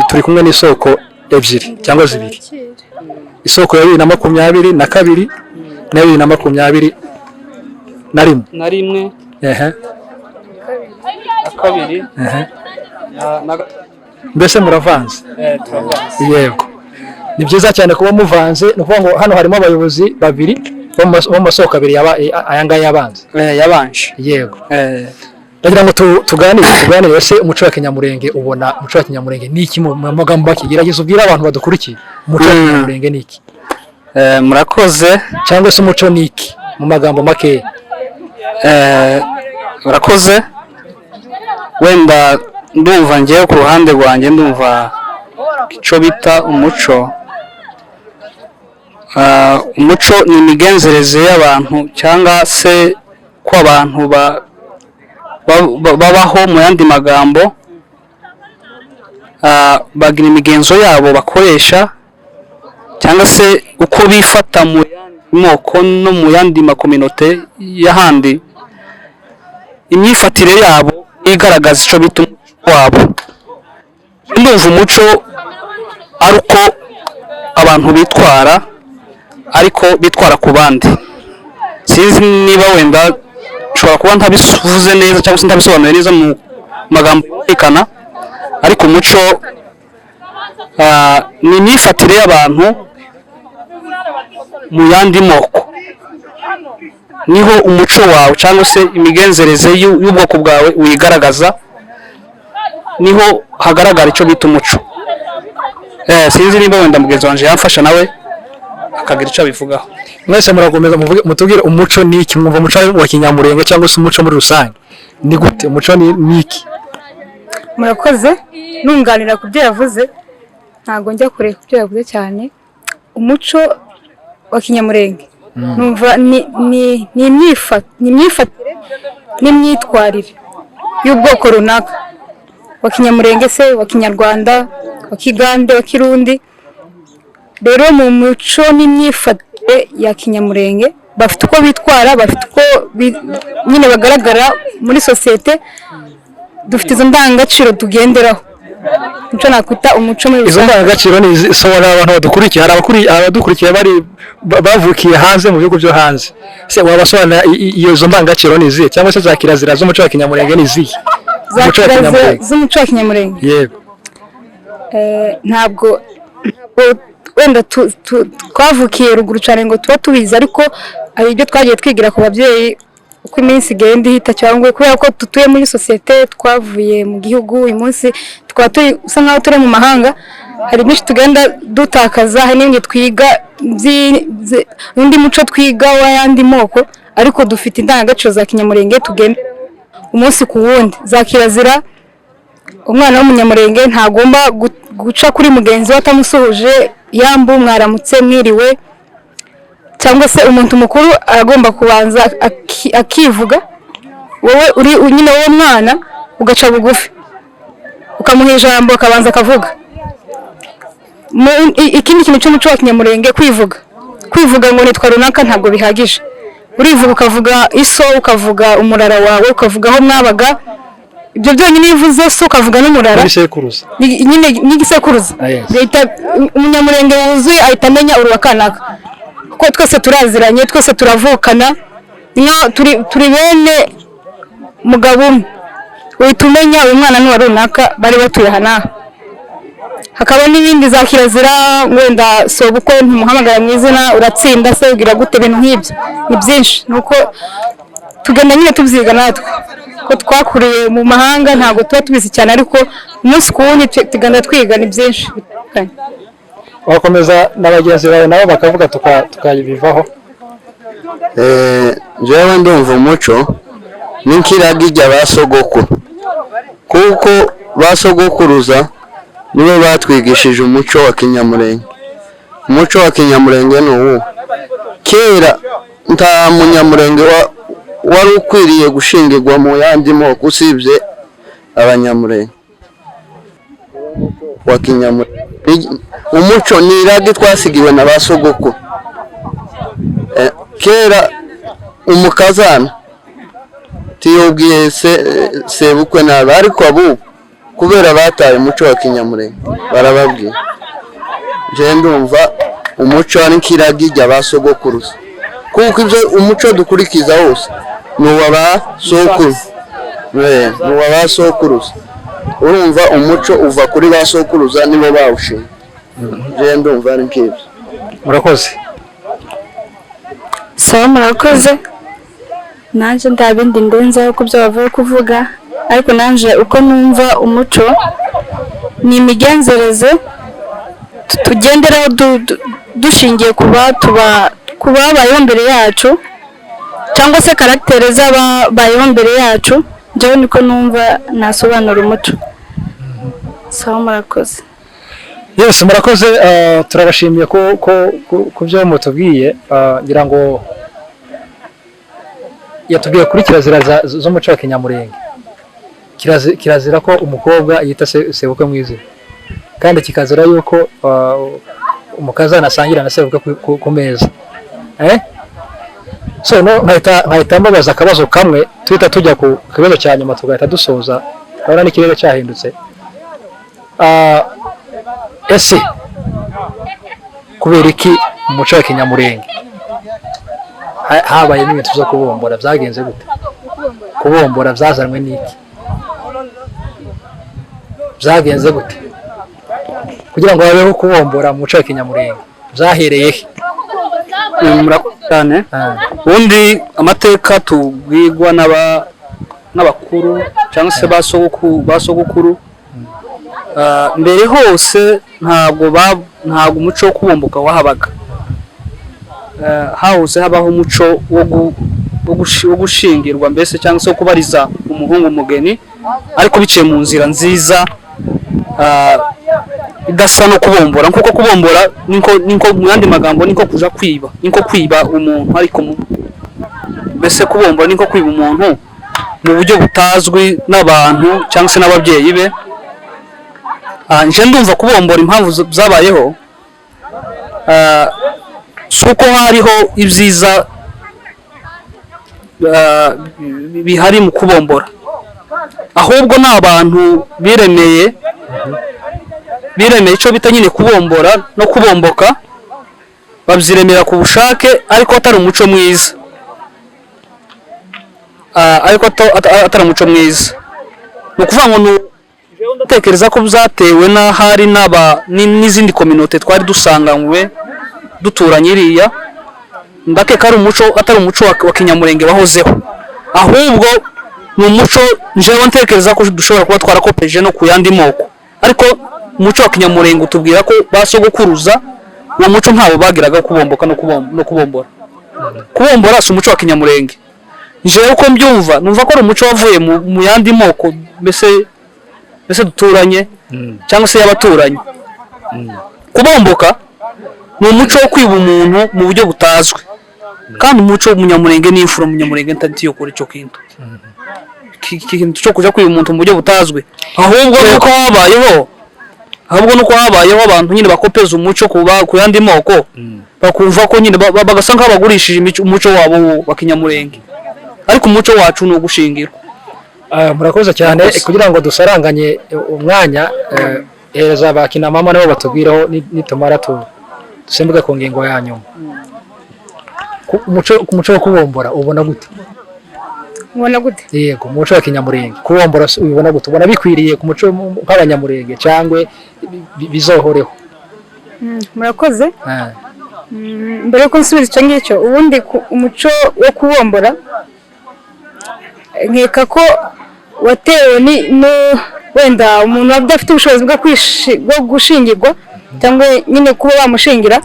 turi kumwe n'isoko ebyiri cyangwa zibiri, isoko ya 2022 na 2021. Na rimwe. Ehe. Na kabiri. Ehe. Na Mbese muravanze? Turavanze. Yego, ni byiza cyane kuba muvanze. Ni ukuvuga ngo hano harimo abayobozi babiri bo mu masoko abiri aya ngaya yabanze. Yabanje. Yego. Ndagira ngo tuganire ese umuco wa Kinyamurenge, ubona umuco wa Kinyamurenge ni iki mu magambo make? Gerageza ubwire abantu badukurikiye, umuco wa Kinyamurenge ni iki? Murakoze. Cyangwa se umuco ni iki mu magambo makeya? Murakoze. Wenda ndumva ngewe ku ruhande rwanjye, ndumva icyo bita umuco, umuco ni imigenzereze y'abantu cyangwa se ko abantu babaho. Mu yandi magambo, bagira imigenzo yabo bakoresha cyangwa se uko bifata mu yandi moko no mu yandi makominote y'ahandi. Imyifatire yabo igaragaza icyo bita umuco wabo. Ndumva umuco ari uko abantu bitwara, ariko bitwara ku bandi. Sinzi niba wenda nshobora kuba ntabivuze neza cyangwa se ntabisobanuye neza mu magambo yumvikana, Ariko umuco ni imyifatire y'abantu mu yandi moko. Niho umuco wawe cyangwa se imigenzereze y'ubwoko bwawe wigaragaza, niho hagaragara icyo bita umuco. Sinzi nimba wenda mugenzi wanjye yamfasha nawe akagira icyo abivugaho. Mwese murakomeza mutubwire umuco ni iki, mwumva umuco wa Kinyamurenge cyangwa se umuco muri rusange ni gute? Umuco ni iki? Murakoze. Nunganira ku byo yavuze, ntabwo njya kure ku byo yavuze cyane. Umuco wa Kinyamurenge numva ni imyifatire n'imyitwarire y'ubwoko runaka wa Kinyamurenge se, wa Kinyarwanda, wa Kigande, wa Kirundi. Rero mu muco n'imyifatire ya Kinyamurenge bafite uko bitwara, bafite uko nyine bagaragara muri sosiyete. Dufite izo ndangagaciro tugenderaho, nicyo nakwita umuco muri Izo rusange. ndangagaciro ni sobanura abantu badukurikiye. Hari abadukurikiye bari bavukiye hanze, mu bihugu byo hanze. Se wabasobanurira izo ndangagaciro ni izihe, cyangwa se za kirazira z'umuco wa Kinyamurenge ni izihe? Za Umuco wa kirazira Kinyamurenge. z'umuco wa Kinyamurenge? Yego. Ntabwo wenda twavukiye ruguru cyane ngo tuba tubizi, ariko hari ibyo twagiye twigira ku babyeyi uko iminsi igenda ihita, cyangwa kubera ko dutuye muri sosiyete, twavuye mu gihugu, uyu munsi tukaba turi usa nkaho turi mu mahanga, hari byinshi tugenda dutakaza, hari n'ibindi twiga undi muco twiga w'ayandi moko, ariko dufite indangagaciro za Kinyamurenge tugenda umunsi ku wundi, za kirazira. Umwana w'Umunyamurenge ntagomba guca kuri mugenzi we atamusuhuje, yambu, mwaramutse, mwiriwe, cyangwa se umuntu mukuru aragomba kubanza akivuga, wowe uri nyine wowe mwana ugaca bugufi ukamuha ijambo akabanza akavuga. Ikindi kintu cy'umuco wa Kinyamurenge, kwivuga ngo nitwa runaka ntabwo bihagije. Urivuga ukavuga iso, ukavuga umurara wawe, ukavuga aho mwabaga. Ibyo byonyine iyo uvuze so ukavuga n'umurara N'ibisekuruza. Nyine n'igisekuruza. Ah, yes. Leta Umunyamurenge wuzuye ahita amenya uruwa kanaka, kuko twese turaziranye, twese turavukana, nka turi bene mugabo umwe. Uhita umenya uyu mwana ni uwa runaka, bari batuye aha n'aha. Hakaba n'ibindi za kirazira, wenda sobukwe ntumuhamagara mu izina, uratsinda se, ugira gute, ibintu nk'ibyo ni byinshi. Ni uko tugenda nyine tubyiga natwe ko twakuriye mu mahanga, ntabwo tuba tubizi cyane, ariko umunsi ku wundi tugenda twiga, ni byinshi bitandukanye. Wakomeza na bagenzi bawe nabo bakavuga tukabivaho. Njyewe ndumva umuco ni nk'iragi rya ba sogokuru, kuko ba sogokuruza nibo batwigishije umuco wa Kinyamurenge. Umuco wa Kinyamurenge ni uwu kera, nta Munyamurenge wari ukwiriye gushingirwa mu yandi moko usibye Abanyamurenge wa Kinyamurenge. Umuco ni iragi twasigiwe na ba sogokuru. Kera umukazana tiyubwiye sebukwe nabi, ariko abu kubera bataye umuco wa Kinyamurenge barababwira. Nje ndumva umuco ari nk'iragi rya ba sogokuruza, kuko ibyo umuco dukurikiza wose ni uwa ba sokuru. Ni uwa ba sokuruza. Urumva umuco uva kuri ba sokuruza, nibo bawushinze. Nje ndumva ari nk'ibyo. Murakoze. Sawa, murakoze. Nanjye nta bindi ndenzaho ku byo bavuye kuvuga, ariko nanjye uko numva umuco ni imigenzereze tugenderaho dushingiye ku babayeho mbere yacu, cyangwa se caractère z'ababayeho mbere yacu. Njyewe niko numva nasobanura umuco. Sawa, murakoze. Yes, murakoze. Turabashimiye ku byo mutubwiye. Ngira ngo yatubwiye kuri kirazira z'umuco wa Kinyamurenge. Kirazira ko umukobwa yita sebukwe mu izina, kandi kikazira yuko umukazana asangira na sebukwe ku meza. So no nkahita mbabaza akabazo kamwe, tuhita tujya ku kibazo cya nyuma, tugahita dusoza. Urabona n'ikirere cyahindutse. Ese kubera iki mu muco wa Kinyamurenge habayemo ibintu byo kubombora? Byagenze gute? Kubombora byazanwe n'iki? Byagenze gute kugira ngo habeho kubombora mu muco wa kinyamurenge? Byahereye he? Murakoze cyane. Ubundi amateka tubwirwa n'abakuru cyangwa se ba sogokuru, mbere hose ntabwo umuco wo kubomboka wahabaga. Hahose habaho umuco wo gushingirwa mbese, cyangwa se wo kubariza umuhungu umugeni, ariko biciye mu nzira nziza, idasa no kubombora, kuko kubombora niko mu yandi magambo niko kuja kwiba, niko kwiba umuntu, ariko mbese kubombora niko kwiba umuntu mu buryo butazwi n'abantu cyangwa se n'ababyeyi be. Nje ndumva kubombora impamvu zabayeho, si uko hariho ibyiza bihari mu kubombora, ahubwo ni abantu biremeye icyo bita nyine kubombora no kubomboka, babyiremera ku bushake, ariko atari umuco mwiza, ariko atari umuco mwiza. Ni ukuvuga ngo ndatekereza ko byatewe n'ahari n'izindi kominote twari dusanganywe duturanye iriya. Ndakeka ari umuco atari umuco wa kinyamurenge wahozeho, ahubwo ni umuco njewe ntekereza ko dushobora kuba twarakopeje no ku yandi moko, ariko umuco wa kinyamurenge utubwira ko ba sogokuruza uwo muco ntawo bagiraga, kubomboka no kubombora. Kubombora si umuco wa kinyamurenge. Njewe uko mbyumva, numva ko ari umuco wavuye mu yandi moko mbese duturanye cyangwa se y'abaturanyi. Kubomboka ni umuco wo kwiba umuntu mu buryo butazwi, kandi umuco w'umunyamurenge n'imfura umunyamurenge ntatiyo kuri cyo kintu kintu cyo kuja kwiba umuntu mu buryo butazwi, ahubwo nuko habayeho abantu nyine bakopeza umuco ku yandi moko, bakumva ko nyine bagasa nk'abagurishije umuco wabo wa kinyamurenge, ariko umuco wacu ni ugushingirwa. Murakoze cyane. Kugira ngo dusaranganye umwanya, hereza bakina mama nabo batubwiraho, nitumara dusimbuke ku ngingo ya nyuma. Umuco wo kubombora ubona gute? Ubona gute? Yego, umuco wa kinyamurenge kubombora ubona gute? Ubona bikwiriye ku muco nk'abanyamurenge cyangwa bizohoreho? Murakoze. Mbere yuko nsubiza icyo ngicyo, ubundi umuco wo kubombora nkeka ko watewe no wenda umuntu adafite ubushobozi bwo gushingirwa cyangwa nyine kuba bamushingira,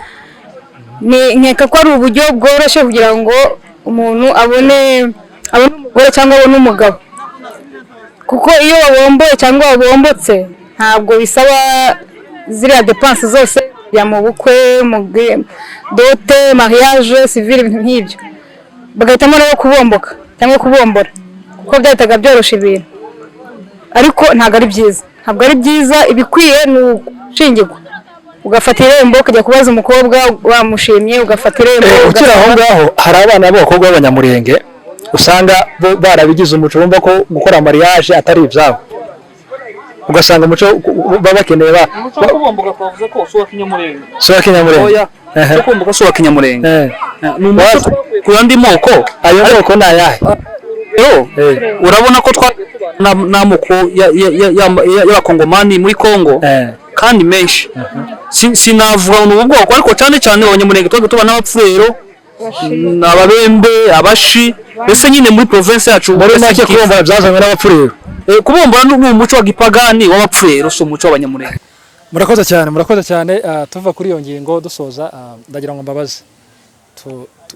nkeka ko ari uburyo bworoshye kugira ngo umuntu abone umugore cyangwa abone umugabo, kuko iyo wabomboye cyangwa wabombotse ntabwo bisaba ziriya depanse zose ya mu bukwe, mu dote, mariage civile, ibintu nk'ibyo, bagahitamo nabo kubomboka cyangwa kubombora kuko byahitaga byorosha ibintu. Ariko ntabwo ari byiza, ntabwo ari byiza. Ibikwiye ni ugushingirwa, ugafata irembo ukajya kubaza umukobwa wamushimye, ugafata irembo. Ukiri aho ngaho, hari abana b'abakobwa b'abanyamurenge usanga bo barabigize umuco, bumva ko gukora mariage atari ibyabo, ugasanga umuco baba bakeneye umuco wo kubomboka twavuze ko si uwa kinyamurenge. Si uwa kinyamurenge. Oya, kubomboka si uwa kinyamurenge, ni umuco ku yandi moko. Ayo moko ni ayahe? Urabona ko n'amoko y'abakongomani muri Kongo kandi menshi, sinavuga ngo ubu bwoko, ariko cyane cyane abanyamurenge twagiye tuba n'abapfurero, ababembe, abashi, mbese nyine muri province yacu. Muri make kubombora byazanywe n'abapfurero. Kubombora ni umuco wa gipagani w'abapfurero, si umuco w'abanyamurenge. Murakoze cyane, murakoze cyane. Tuva kuri iyo ngingo dusoza, ndagira ngo mbabaze,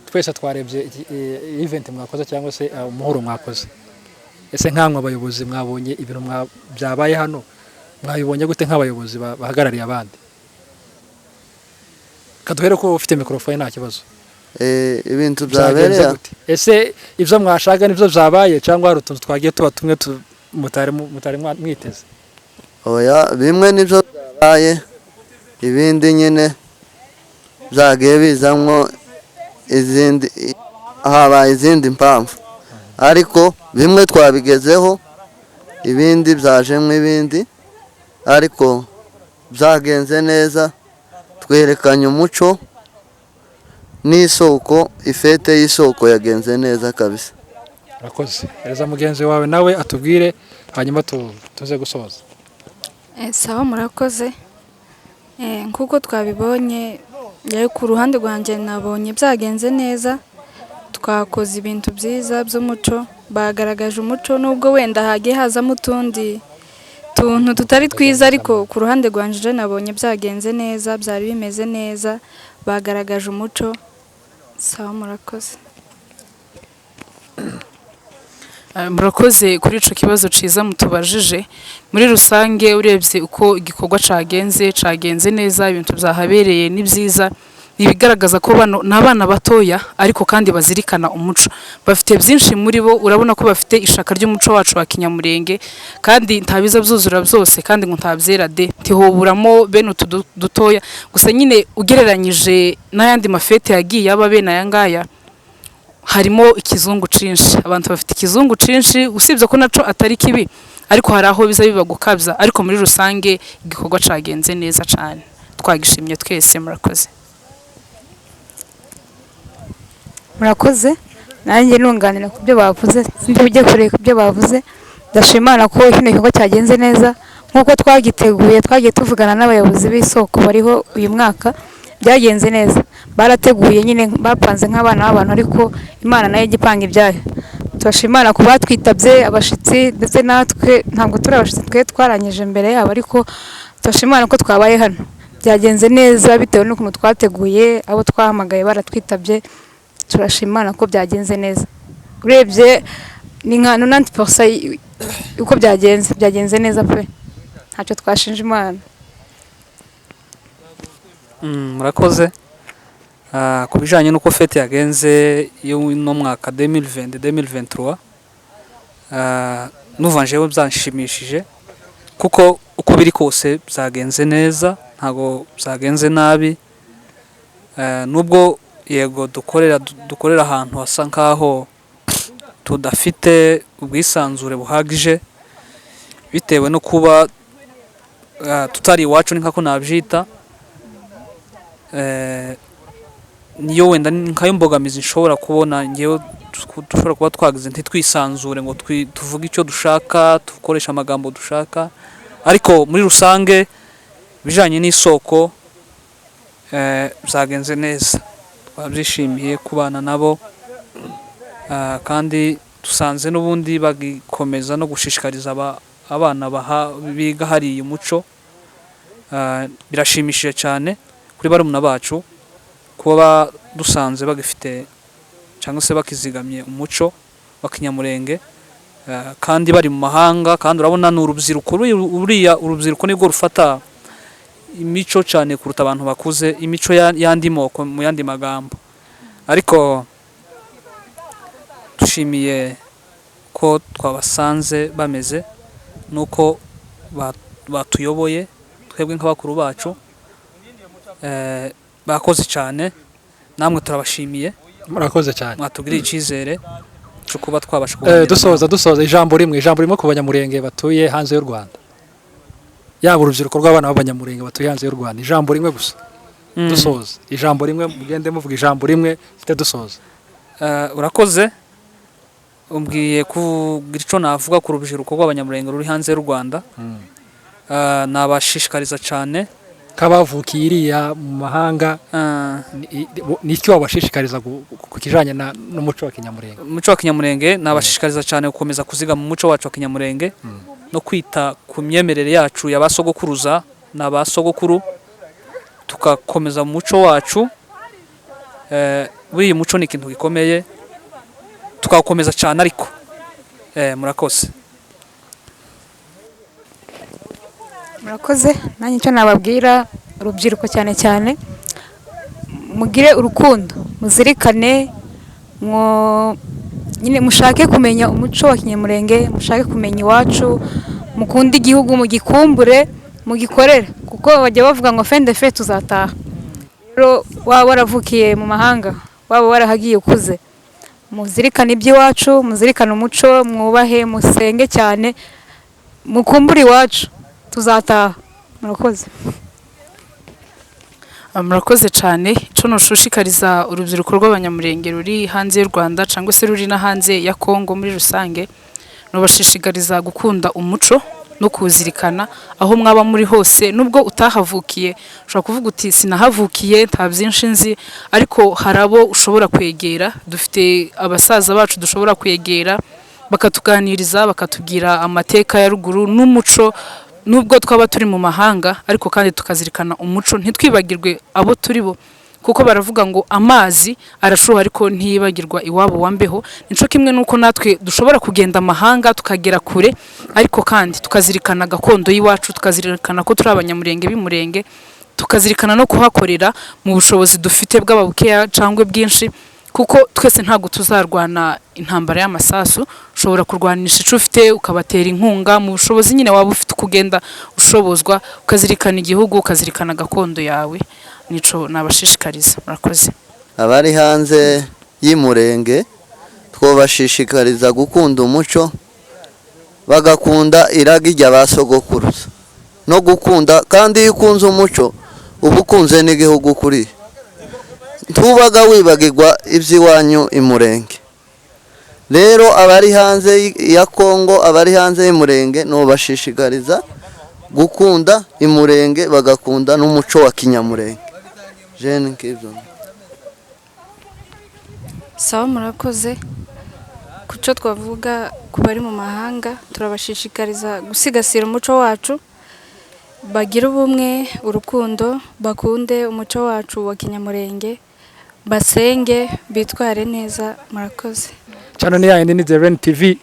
twese twarebye event mwakoze cyangwa se umuhuro mwakoze. Ese nkamwe abayobozi mwabonye ibintu byabaye hano, mwabibonye gute nk'abayobozi bahagarariye abandi? Kaduhere ko ufite microphone nta kibazo. Ibintu byabereye ese ibyo mwashaka nibyo byabaye cyangwa hari utuntu twagiye tuba tumwe mutari mwiteze? Oya, bimwe nibyo byabaye, ibindi nyine byagiye bizamwo izindi, habaye izindi mpamvu, ariko bimwe twabigezeho, ibindi byajemwe ibindi, ariko byagenze neza. Twerekanye umuco n'isoko, ifete y'isoko yagenze neza kabisa. Murakoze. Hereza mugenzi wawe nawe atubwire, hanyuma tuze gusoza. Sawa, murakoze. Nk'uko twabibonye rero, ku ruhande rwanjye nabonye byagenze neza. Twakoze ibintu byiza by'umuco, bagaragaje umuco, nubwo wenda hagiye hazamo utundi tuntu tutari twiza, ariko ku ruhande rwanjye je nabonye byagenze neza, byari bimeze neza, bagaragaje umuco. Sawa, murakoze. Murakoze kuri ico kibazo ciza mutubajije. Muri rusange, urebye uko igikorwa cagenze, cagenze neza. Ibintu byahabereye ni byiza, ni ibigaragaza ko bano ni abana batoya, ariko kandi bazirikana umuco. Bafite byinshi muri bo, urabona ko bafite ishaka ry'umuco wacu wa Kinyamurenge. Kandi ntabiza byuzura byose, kandi ngo ntabyera de, ntihoburamo bene utu dutoya gusa nyine. Ugereranyije n'ayandi mafete yagiye aba bene aya ngaya, harimo ikizungu cinshi. Abantu bafite ikizungu cinshi, usibye ko naco atari kibi, ariko hari aho biza biba gukabya. Ariko muri rusange igikorwa cagenze neza cane, twagishimye twese. Murakoze. Murakoze. Nanjye nunganira ku byo bavuze, sinzi ujye kure ku byo bavuze. Ndashima Imana ko kino gikorwa cyagenze neza nk'uko twagiteguye. Twagiye tuvugana n'abayobozi b'isoko bariho uyu mwaka, byagenze neza. Barateguye nyine, bapanze nk'abana b'abantu, ariko Imana nayo ijya ipanga ibyayo. Turashima Imana ku batwitabye, abashitsi, ndetse natwe ntabwo turi abashitsi, twe twarangije mbere yabo, ariko turashima Imana ko twabaye hano. Byagenze neza bitewe n'ukuntu twateguye, abo twahamagaye baratwitabye. Turashima Imana ko byagenze neza. Urebye ni nka 90% uko byagenze, byagenze neza pe, ntacyo twashinja Imana. Murakoze. Ku bijyanye n'uko fête yagenze y'uno mwaka 2020 2023, numva jewe byanshimishije, kuko uko biri kose byagenze neza, ntago byagenze nabi. Nubwo yego dukorera ahantu hasa nkaho tudafite ubwisanzure buhagije, bitewe no kuba tutari iwacu, ni nkako nabyita. Niyo wenda nkayo mbogamizi nshobora kubona ngewe dushobora kuba twagize, ntitwisanzure ngo tuvuge icyo dushaka, dukoreshe amagambo dushaka. Ariko muri rusange, ibijyanye n'isoko, byagenze neza, twabyishimiye kubana nabo. Kandi dusanze n'ubundi bagikomeza no gushishikariza abana biga hariya umuco. Birashimishije cyane kuri barumuna bacu kuba dusanze bagifite cyangwa se bakizigamye umuco wa Kinyamurenge, kandi bari mu mahanga. Kandi urabona ni urubyiruko, uriya urubyiruko nibwo rufata imico cyane kuruta abantu bakuze, imico y'andi moko mu yandi magambo. Ariko dushimiye ko twabasanze bameze nuko batuyoboye twebwe nk'abakuru bacu. Bakoze cyane, namwe turabashimiye. Murakoze cyane. Mwatugiriye icyizere cyo kuba twabasha kuganira. Dusoza, ijambo rimwe ku Banyamurenge batuye hanze y'u Rwanda, yaba urubyiruko rw'abana b'Abanyamurenge batuye hanze y'u Rwanda, ijambo rimwe gusa. Dusoza, ijambo rimwe, mugende muvuga ijambo rimwe mfite dusoza. Urakoze, umbwiye kugira icyo navuga ku rubyiruko rw'Abanyamurenge ruri hanze y'u Rwanda. Nabashishikariza cyane. K'abavukiye iriya mu mahanga, ni iki wabashishikariza ku kijanye n'umuco wa Kinyamurenge? Umuco wa Kinyamurenge, nabashishikariza cyane gukomeza kuzigama umuco wacu wa Kinyamurenge no kwita ku myemerere yacu ya ba sogokuruza na ba sogokuru, tugakomeza mu muco wacu. Buriya umuco ni ikintu gikomeye, tukawukomeza cyane. Ariko murakoze. Murakoze. Nanjye icyo nababwira urubyiruko cyane cyane, mugire urukundo, muzirikane, nyine mushake kumenya umuco wa Kinyamurenge, mushake kumenya iwacu, mukunde igihugu, mugikumbure, mugikorere, kuko bajya bavuga ngo fin de fe tuzataha. Rero waba waravukiye mu mahanga, waba warahagiye ukuze, muzirikane iby'iwacu, muzirikane umuco, mwubahe, musenge cyane, mukumbure iwacu, tuzataha. Murakoze. Murakoze cyane. Icyo nushushikariza urubyiruko rw'Abanyamurenge ruri hanze y'u Rwanda cyangwa se ruri no hanze ya Kongo muri rusange, nubashishikariza gukunda umuco. no kuwuzirikana aho mwaba muri hose. Nubwo utahavukiye, ushobora kuvuga uti sinahavukiye, nta byinshi nzi, ariko hari abo ushobora kwegera. Dufite abasaza bacu dushobora kwegera bakatuganiriza, bakatubwira amateka ya ruguru n'umuco, nubwo twaba turi mu mahanga, ariko kandi tukazirikana umuco, ntitwibagirwe abo turi bo, kuko baravuga ngo amazi arashuha ariko ntiyibagirwa iwabo wa mbeho. Nico kimwe nuko natwe dushobora kugenda amahanga tukagera kure, ariko kandi tukazirikana gakondo y'iwacu, tukazirikana ko turi Abanyamurenge b'Imurenge, tukazirikana no kuhakorera mu bushobozi dufite bw'aba bukeya cyangwa bwinshi, kuko twese ntabwo tuzarwana intambara y'amasasu. Ushobora kurwanisha icyo ufite, ukabatera inkunga mu bushobozi nyine waba ufite, uko ugenda ushobozwa, ukazirikana igihugu, ukazirikana gakondo yawe. Nico nabashishikariza. Murakoze. Abari hanze y'Imurenge twobashishikariza gukunda umuco, bagakunda iragi rya ba sogokuruza no gukunda. Kandi iyo ukunze umuco uba ukunze n'igihugu, kuri ntubaga wibagirwa iby'iwanyu Imurenge. Rero abari hanze ya Kongo, abari hanze y'Imurenge, nobashishikariza gukunda Imurenge, bagakunda n'umuco wa kinyamurenge. Jene nk'ibyo. Sawa, murakoze. Ku cyo twavuga ku bari mu mahanga, turabashishikariza gusigasira umuco wacu, bagire ubumwe, urukundo, bakunde umuco wacu wa kinyamurenge, basenge, bitware neza. Murakoze. Channel ni yayindi, ni The Rain TV.